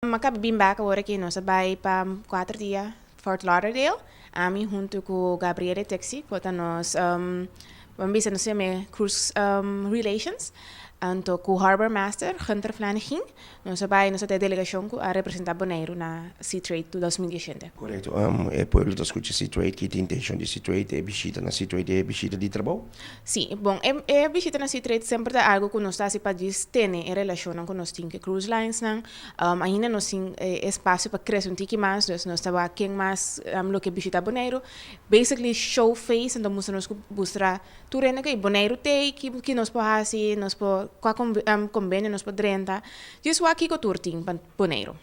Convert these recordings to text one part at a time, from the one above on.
M'a kaba bin bèk awor aki. Nos a bai pa 4 dia Fort Lauderdale. Ami huntu ku Gabriele Texi, ku ta nos, ban bisa, nos yama Cruise Relations. Anto ku Harbor Master Gunther Flanegin. Nos a bai, nos a delegashon ku a representá Boneiru na Seatrade 2017. Korekto. E pueblo ta skucha Seatrade, ki tin intenshon di Seatrade, e bishita na Seatrade, e bishita di trabou? Sí, bon, e bishita na Seatrade semper ta algu ku nos ta hasi pa djis tene e relashonnan ku nos tin ku e cruise lines nan. Ainda nos tin espasio pa krese un tiki mas, dus nos ta wak ken mas lo ke bishitá Boneiru. Basically show face, anto mustra nos ku mustra tur hende ku Boneiru t'ei, ki nos por hasi, nos por kua kombenio nos por drenta. Djis wak kiko tur tin pa Boneiru.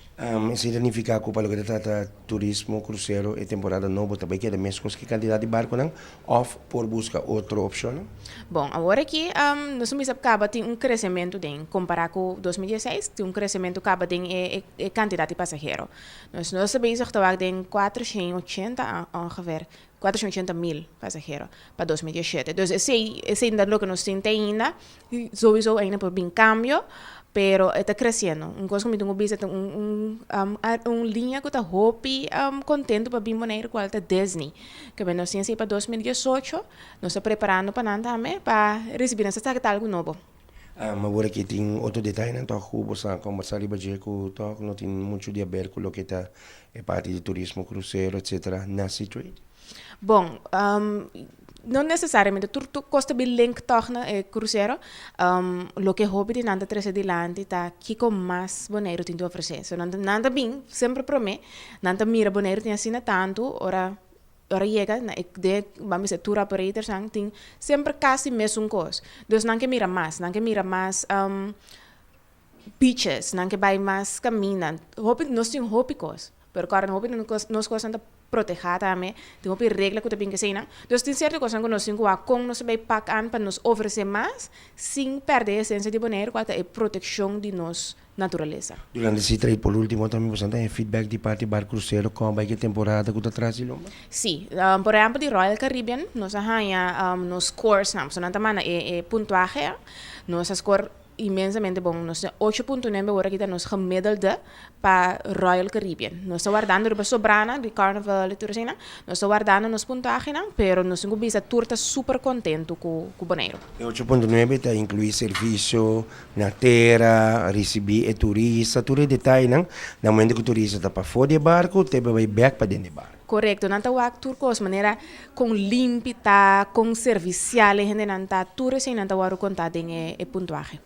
Esei ta nifiká ku pa loke ta trata turismo krusero e temporada nobo ta bai keda meskos ku e kantidat di barkunan òf por buska otro opshonnan? Bon, awor aki nos a bisa kaba tin un kresementu den kompará ku 2016, tin un kresementu kaba den e kantidat di pasahero. Nos ta bezig ta wak den 480 ongeveer, 480.000 pasahero pa 2017. Dus esei ta loke nos tin te ainda, sowieso ainda por bin kambio, pero e ta kresiendo. Un kos ku mi tin ku bisa ta un liña ku ta hopi kontentu pa bin Boneiru kual ta Disney. Ke nos tin esei pa 2018, nos ta preparando pa nan tambe pa risibí nan. Sa ta algu nobo. Awor aki tin otro detayenan tòg ku bo sa kombersá riba dje ku tòg no tin muchu di aber ku loke ta e parti di turismo krusero etsetera na Seatrade? Bon, no nesesariamente tur kos ta bin link tòg na e krusero. Loke hopi di nan ta trese dilanti ta kiko mas Boneiru tin di ofresé. So nan ta bin semper promé, nan ta mira Boneiru tin asina tantu ora yega na e de ban bisa tour operators nan tin semper kasi mesun kos. Dus nan ke mira mas, nan ke mira mas beaches, nan ke bai mas kaminda. Hopi, nos tin hopi kos, pero kòrda hopi di nos kosnan ta protehá tambe, tin hopi regla ku ta bin keseinan. Dus tin sierto kosnan ku nos tin ku wak kon nos ta bai pak an pa nos ofresé mas sin pèrdè e esensia di Boneiru kual ta e protekshon di nos naturalesa. Durante Seatrade por último tambe boso ta haña feedback di parti bar krusero kon bai ku e temporada ku ta tras di lomba? Sí, por ehèmpel di Royal Caribbean nos a haña nos scores nan, pasobra nan ta manda e puntuahe, nos a score inmensamente bon, nos tin 8.9 awor aki ta nos gemiddelde pa Royal Caribbean. Nos ta wardando riba sobrana di Carnival i tur asina, nos ta wardando nos puntuahenan, pero nos tin ku bisa tur ta super kontentu ku Boneiru. E 8.9 ta inkluí servisio na tera, risibí e turista, tur e detayenan na momento ku turista ta pafó di e barku te bai bèk paden di e barku. Korekto, nan ta wak tur kos, manera kon limpi ta, kon servisial e hendenan ta, tur eseinan ta wòrdu kontá den e puntuahe.